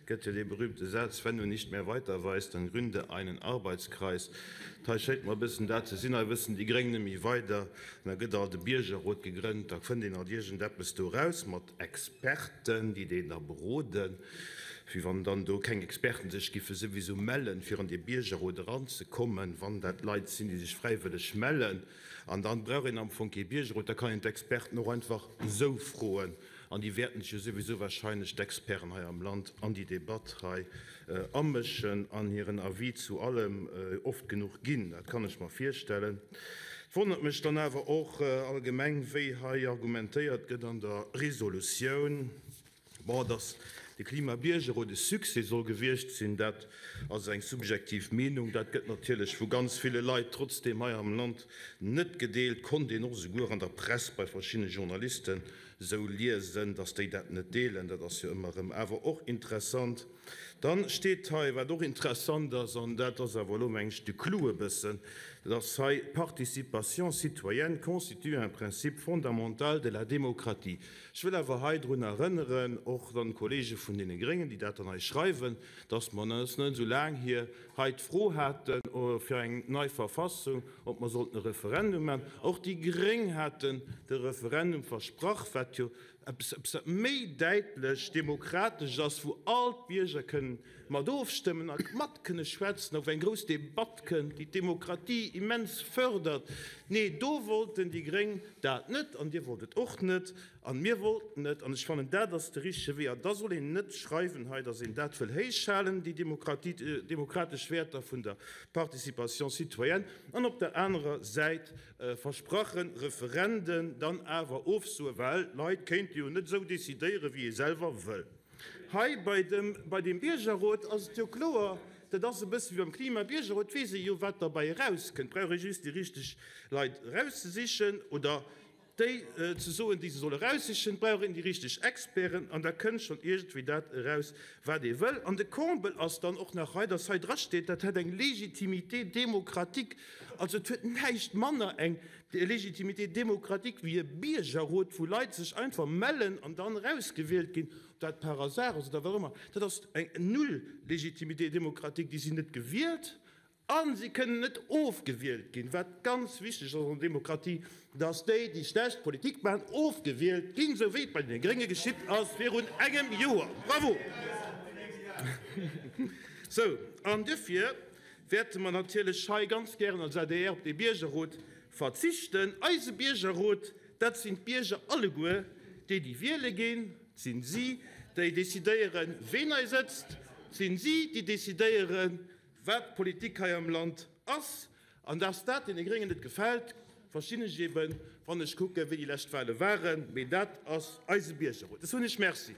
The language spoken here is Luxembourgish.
Gëtt jo dee berühmte Saz, Wenn du nicht mehr weiter weißt, dann gründe einen Arbeitskreis. Hei schéngt mer e bëssen dat ze sinn. Hei wëssen déi Gréng net méi weider an da gëtt alt e Biergerrot gegrënnt, da fënnt een alt iergendeppes do eraus mat Experten, déi deen da beroden, wéi wann dann do keng Experten sech giffe souwisou mellen, fir an dee Biergerrot eranzekommen, wann dat Leit sinn, déi sech fräiwëlleg mellen. An dann brauch een am Fong kee Biergerrot, da kann een d'Experten och einfach esou froen. An déi wäerten sech jo souwisou wahrscheinlech, d'Experten hei am Land, an déi Debatt hei amëschen an hiren Avis zu allem oft genuch ginn. Dat kann ech mer virstellen. Et wonnert mech dann awer och allgemeng, wéi hei argumentéiert gëtt an der Resolutioun, bon, dass de Klimabiergerrot e Succès soll gewiescht sinn. Dat ass eng subjektiv Meenung. Dat gëtt natierlech vu ganz ville Leit trotzdeem hei am Land net gedeelt, konnt een och esouguer an der Press bei verschiddene Journalisten Sou liesen, dass déi dat net deelen, dat ass jo ëmmer erëm awer och interessant. Dann steet hei, wat och interessant ass, an dat ass awer elo, meng ech, de Clou e bëssen, dat ass hei, D'Participation citoyenne constitue un principe fondamental de la démocratie. Ech wëll awer hei drun erënneren, och dann d'Kollege vun deene Gréngen, déi dat dann hei schreiwen, dass mer, dat ass net esou laang hier, hei d'Fro haten fir eng nei Verfassung, ob mer sollten e Referendum maachen. Och déi Gréng haten de Referendum versprach, wat jo eppes wat méi däitlech demokratesch ass, wou all d'Bierger kënnen mat ofstëmmen a mat kënne schwätzen, a wou eng grouss Debatt kënnt, déi d'Demokratie immens fërdert. Nee, do wollten déi Gréng dat net an Dir wollt et och net. An mir wollten et, an ech fannen, dat ass de richtege Wee. An da soll een net schreiwen hei, datt een dat wëll héichhalen, déi demokratesch Wäerter vun der Participation citoyenne, an op der anerer Säit versprache Referenden dann awer ofsoen, well d'Leit kéinte jo net esou decidéieren, wéi ee selwer wëll. Hei bei dem, bei deem Biergerrot ass et jo kloer, dat ass e bësse wéi beim Klimabiergerrot, weess ee jo, wat derbäi erauskënnt. Brauch ee just déi richteg Leit erauszesichen oder Déi ze soen, déi se solle raussichen, brauch een déi richteg Experten an da kënnt schonn iergendwéi dat eraus, wat ee wëll. An de Comble ass dann och nach hei, dass hei drasteet, dat hätt eng Légitimité démocratique. Also et huet näischt manner eng Légitimité démocratique wéi e Biergerrot, wou Leit sech einfach mellen an dann erausgewielt ginn, ob dat par hasard ass oder wat och ëmmer. Dat ass eng null Légitimité démocratique. Déi sinn net gewielt A si kënnen net ofgewielt ginn, wat ganz wichteg ass an der Demokratie, dass déi, déi schlecht Politik maachen, ofgewielt ginn, esou wéi et bei deene Grénge geschitt ass virun engem Joer. Bravo! Sou, an duerfir wäerte mer natierlech hei ganz gären als adr op dee Biergerrot verzichten. Eise Biergerrot, dat sinn d'Bierger alleguer, déi, déi wiele ginn, et sinn si, déi decidéieren, ween hei sëtzt, et sinn si, déi decidéieren, Wat d'Politik hei am Land ass, an dass dat deene Gréngen net gefält, verstinn ech eben, wann ech kucken, wéi déi lescht Wahle waren. Mee dat ass eise Biergerrot. Ech soen Iech Merci.